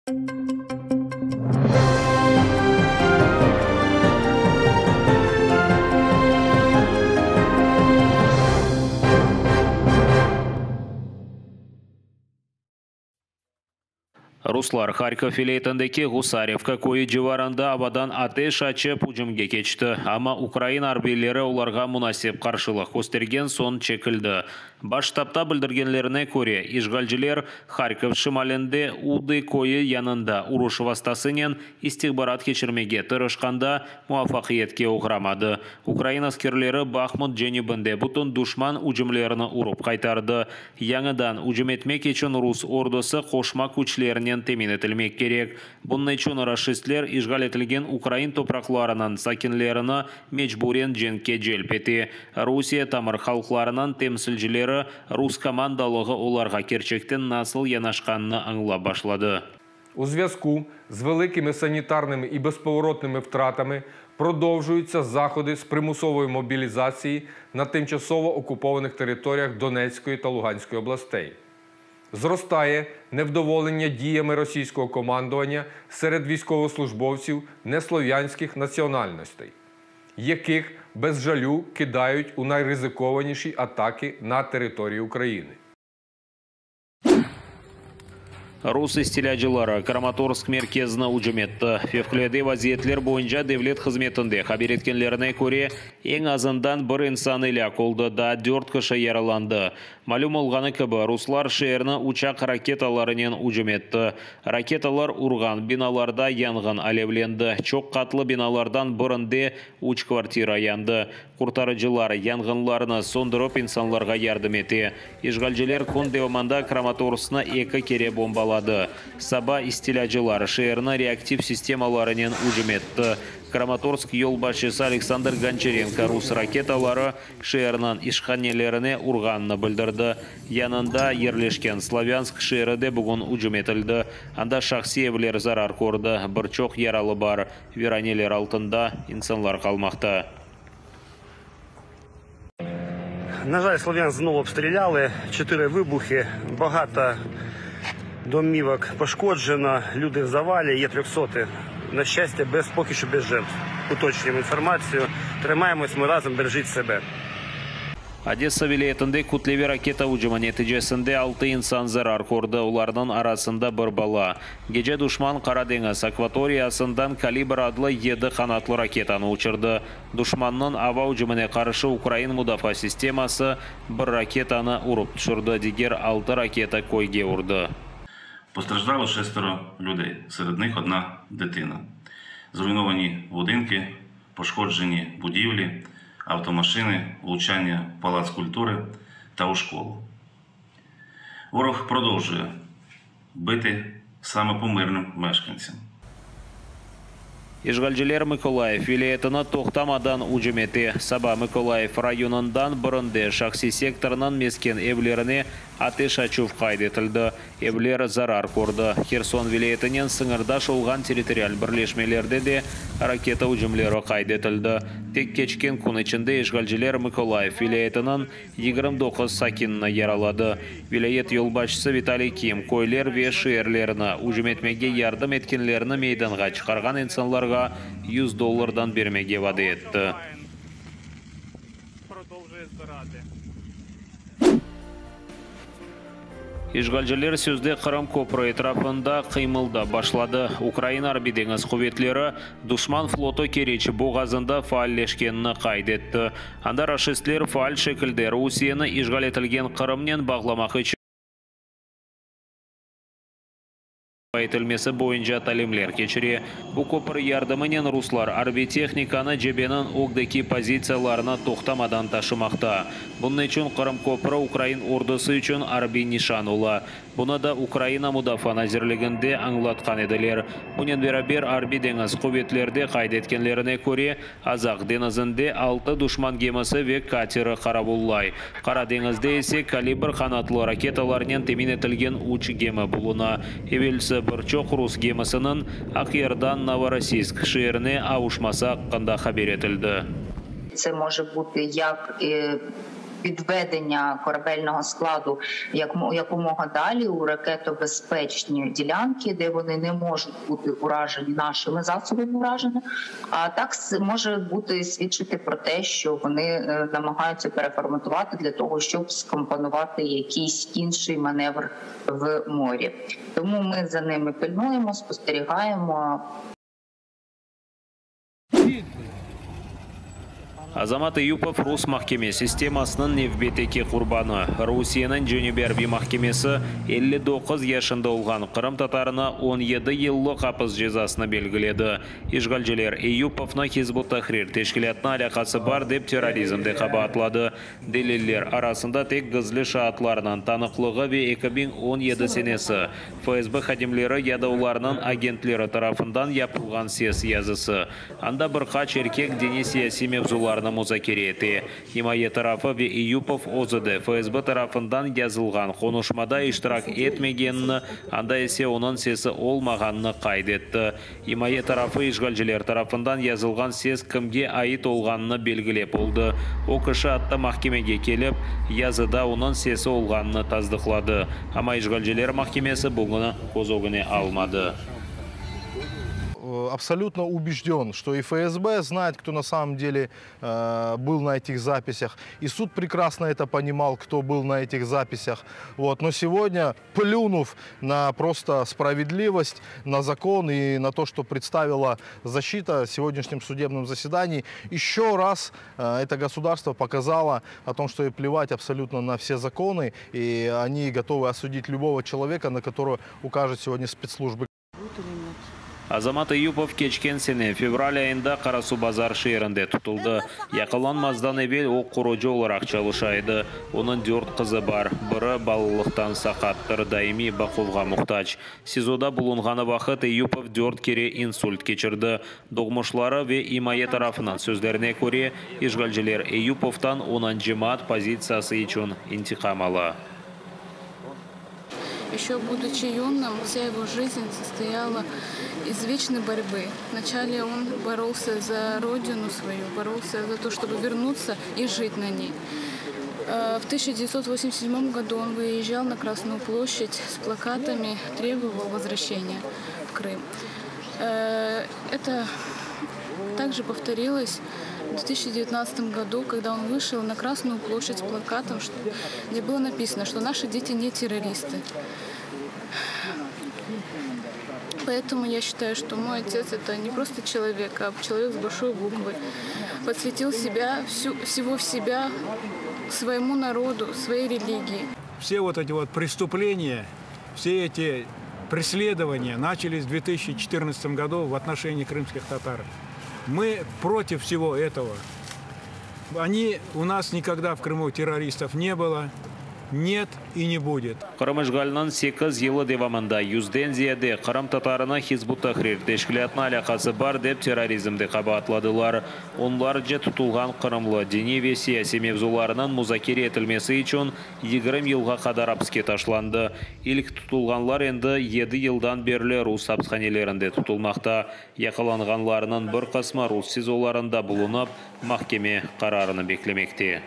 Ruslar Harkov vilâyetindeki Ğusarivka köyü civarında avadan ateş açıp ücümge keçti, amma ukrain arbiyleri olarğa munasip qarşılıq köstergen soñ çekildi. Baş ştabda bildirgenlerine köre, işğalciler Harkov şimalinde Udı köyü yanında uruş vastasınen istihbarat keçirmege tırışqanda muvafaqiyetke oğramadı. Ukrain askerleri Bahmut cenübinde bütün duşman ücümlerini urıp qaytardı. Yañıdan ücüm etmek içün rus ordusı qoşma küçlernen temin etilmek kerek. Bunıñ içün raşistler işğal etilgen ukrain topraqlarınıñ sakinlerini mecburen cenkke celp ete. Rusiye tamır halqlarınıñ temsilcileri rus komandalığı olarğa kerçekten nasıl yanaşqanını añlap başladı. У зв'язку з великими санітарними і безповоротними втратами продовжуються заходи з примусової мобілізації на тимчасово окупованих територіях Донецької та Луганської областей. Зростає невдоволення діями російського командування серед військовослужбовців неслов'янських національностей, яких без жалю кидають у найризикованіші атаки на території України. Rus istilâcıları Kramatorsk merkezine ücüm etti. Fevqulâde vaziyetler boyunca devlet hızmetinde haber etkenlerine köre, eñ azından bir insan elâk oldı, daa dört kişi yaralandı. Malüm olğanı kibi, ruslar şeerni uçaq raketalarınen ücüm etti. Raketalar urğan binalarda yanğın alevlendi, çoq qatlı binalardan birinde üç kvartira yandı. Qurtarıcılar yanğınlarnı söndürip, insanlarğa yardım ete. İşğalciler kün devamında Kramatorsknı eki kere bombaladı. Saba istilâcılar şeerni reaktiv sistemalarınen ücüm etti. Kramatorsk yolbaşçısı Aleksandr Gonçarenko rus raketaları şeerniñ işhanelerine urğanını bildirdi. Yanında yerleşken Slavânsk şeeri de bugün ücüm etildi. Anda şahsiy evler zarar kördi, bir çoq yaralı bar, viraneler altında insanlar qalmaqta. На жаль, Слов'янськ знову обстріляли. Чотири вибухи, багато домівок пошкоджено, люди в завалі, є трьохсоти. На щастя, без, поки що без жертв. Уточнюємо інформацію. Тримаємось, ми разом, бережіть себе. Odessa vilâyetinde kütleviy raketa ücümi neticesinde altı insan zarar kördi, olarnıñ arasında bir bala. Gece duşman Qara deñiz akvatoriyasından Kalibr adlı yedi qanatlı raketanı uçurdı. Duşmannıñ ava ücümine qarşı ukrain mudafaa sisteması bir raketanı urıp tüşürdi, diger altı raketa köyge urdı. Postrajdalo şestero lüdey, sered nih odna dıtına. Zruynovanі budınki, poşkodjені budivlі, avtomaşını, vluçання v Палац культури та у школу. Ворог продовжує бити саме по мирним мешканцям. İşğalciler Mıkolayıv vilâyetini toqtamadan ücüm ete. Saba Mıkolayıv rayonından birinde şahsiy sektornıñ mesken evlerine ateş açuv qayd etildi. Evler zarar kördi. Herson vilâyetinen sıñırdaş olğan territorial birleşmelerde de raketa ücümleri qayd etildi. Tek keçken kün içinde işğalciler Mıkolayıv vilâyetiniñ 29 sakinini yaraladı. Vilâyet yolbaşçısı Vitaliy Kim köyler ve şeerlerni ücüm etmege yardım etkenlerni meydanğa çıqarğan insanlarğa 100 dollardan bermege vade etti. İşğalciler sözde Qırım köprü etrafında qıymıldap başladı. Ukraina Arbiy-deñiz quvetleri duşman flotu Keriç boğazında faalleşkenini qayd etti. Anda raşistler faal şekilde Rusiyeni işğal etilgen Qırımnen bağlamaq içün etilmesi boyunca talimler keçire. Bu köpür yardımınen ruslar arbiy tehnikanı cebeniñ ögdeki pozitsiyalarına toqtamadan taşımaqta. Bunıñ içün Qırım köprü ukrain ordusı içün arbiy nişan ola. Bunı da Ukraina Mudafaa nazirliginde añlatqan ediler. Bunen beraber, Arbiy-deñiz quvetlerde qayd etkenlerine köre, Azaq deñizinde altı duşman gemisi ve kateri qaravullay. Qara deñizde ise Kalibr qanatlı raketalarnen temin etilgen üç gemi buluna. Evelsi bir çoq rus gemisiniñ Aqyardan Novorossiysk şeerine avuşması aqqında haber etildi. Tse može butı yak. Відведення корабельного складу якомога далі у ракетобезпечні ділянки, де вони не можуть бути уражені нашими засобами ураження. А так може бути свідчити про те, що вони намагаються переформатувати для того, щоб скомпонувати якийсь інший маневр в морі. Тому ми за ними пильнуємо, спостерігаємо. Azamat Eyüpov rus mahkeme sistemasınıñ nevbetteki qurbanı. Rusiyeniñ Cenübiy arbiy mahkemesi 59 yaşında olğan qırımtatarına 17 yıllıq apis cezasını belgiledi. İşğalciler Eyüpovnı Hizb ut-Tahrir teşkilâtına alâqası bar dep terrorizmde qabaatladı. Deliller arasında tek gizli şaatlarnıñ tanıqlığı ve 2017 senesi FSB hadimleri ya da olarnıñ agentleri tarafından yapılğan ses yazısı. Anda bir qaç erkek diniy-siyasiy mevzularnı muzakere ete. İmaye tarafı ve Eyüpov özü de FSB tarafından yazılğan qonuşmada iştirak etmegenini, anda ise onıñ sesi olmağanını qayd etti. İmaye tarafı işğalciler tarafından yazılğan ses kimge ait olğanını belgilep oldı. O kişi atta mahkemege kelip, yazıda onıñ sesi olğanını tasdıqladı. Amma işğalciler mahkemesi bunı köz ögüne almadı. Абсолютно убежден, что и ФСБ знает, кто на самом деле был на этих записях, и суд прекрасно это понимал, кто был на этих записях. Вот. Но сегодня, плюнув на просто справедливость, на закон и на то, что представила защита в сегодняшнем судебном заседании, еще раз это государство показало о том, что и плевать абсолютно на все законы, и они готовы осудить любого человека, на которого укажут сегодня спецслужбы. Azamat Eyüpov keçken sene fevral ayında Qarasuvbazar şeerinde tutuldı. Yaqalanmazdan evel o qurucı olaraq çalışa edi. Onıñ dört qızı bar, biri balalıqtan saqattır, daimiy baquvğa muhtac. SİZOda bulunğanı vaqıt Eyüpov dört kere insult keçirdi. Doğmuşları ve imaye tarafınıñ sözlerine köre, işğalciler Eyüpovdan onıñ cemaat pozitsiyası içün intiqam ala. Еще будучи юным, вся его жизнь состояла из вечной борьбы. Вначале он боролся за родину свою, боролся за то, чтобы вернуться и жить на ней. В 1987 году он выезжал на Красную площадь с плакатами, требовал возвращения в Крым. Это также повторилось в 2019 году, когда он вышел на Красную площадь с плакатом, где было написано, что наши дети не террористы. Поэтому я считаю, что мой отец — это не просто человек, а человек с большой буквы. Посвятил себя, всю, всего в себя своему народу, своей религии. Все эти преступления, все эти преследования начались в 2014 году в отношении крымских татар. Мы против всего этого. У нас никогда в Крыму террористов не было, нет и не будет. Qırım işğaliniñ 8 yılı devamında 100-den ziyade qırımtatarını Hizb ut-Tahrir teşkilâtına alâqası bar dep terrorizmde qabaatladılar. Onlarca tutulğan qırımlı diniy ve siyasiy mevzularınıñ muzakere etilmesi içün 20 yılğa qadar apiske taşlandı. İlk tutulğanlar endi 7 yıldan berli rus apishanelerinde tutulmaqta. Yaqalanğanlarnıñ bir qısmı rus SİZOlarında bulunıp, mahkeme qararını beklemekte.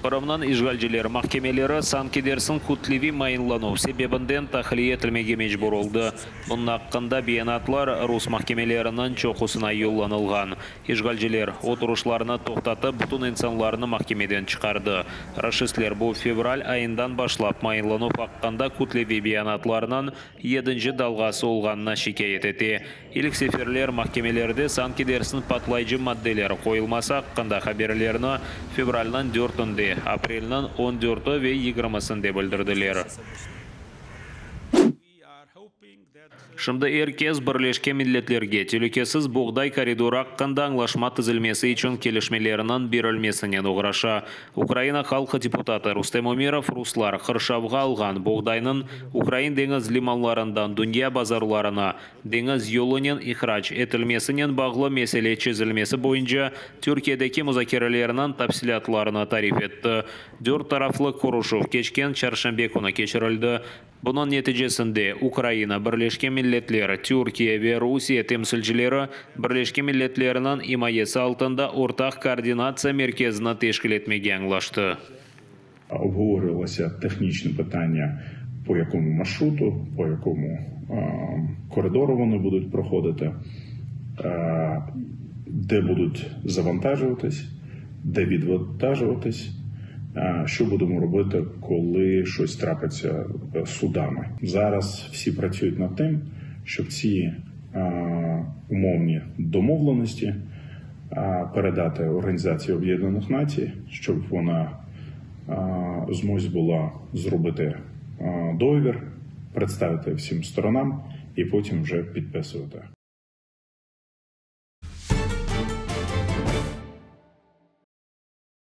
Qırımnıñ işğalciler mahkemeleri sanki dersiñ kütleviy mayınlanuv sebebinden tahliye etilmege mecbur oldı. Bunıñ aqqında beyanatlar rus mahkemeleriniñ çoqusına yollanılğan. İşğalciler oturışlarnı toqtatıp, bütün insanlarnı mahkemeden çıqardı. Raşistler bu fevral ayından başlap mayınlanuv aqqında kütleviy beyanatlarnıñ 7-nci dalğası olğanına şikâyet ete. İlk seferler mahkemelerde sanki dersiñ patlayıcı maddeler qoyulması aqqında haberlerni fevralniñ 4-ünde, aprelniñ 14-i ve 20-sinde bildirdiler. Şimdi er kes Birleşken Milletlerge telükesiz boğday koridorı aqqında añlaşma tizilmesi içün kelişmeleriniñ berilmesinen oğraşa. Ukraina halqı deputatı Rustem Umerov ruslar qırşavğa alğan boğdaynıñ ukrain deñiz limanlarından dünya bazarlarına deñiz yolunen ihrac etilmesinen bağlı mesele çezilmesi boyunca Türkiyedeki muzakerelerniñ tafsilâtlarını tarif etti. Dört taraflı körüşüv keçken çarşenbe künü keçirildi. Bunıñ neticesinde Ukraina, Birleşken Milletler, Türkiye ve Rusiye temsilcileri Birleşken Milletlerniñ imayesi altında ortaq koordinatsiya merkezini teşkil etmege añlaştı. Обговорювалося технічне питання, по якому маршруту, по якому коридору вони будуть проходити, де будуть завантажуватись, де відвантажуватись, що будемо робити, коли щось трапиться з судами. Зараз всі працюють над тим, щоб ці умовні домовленості передати Організації Об'єднаних Націй, щоб вона змозі була зробити договір, представити всім сторонам і потім вже підписувати.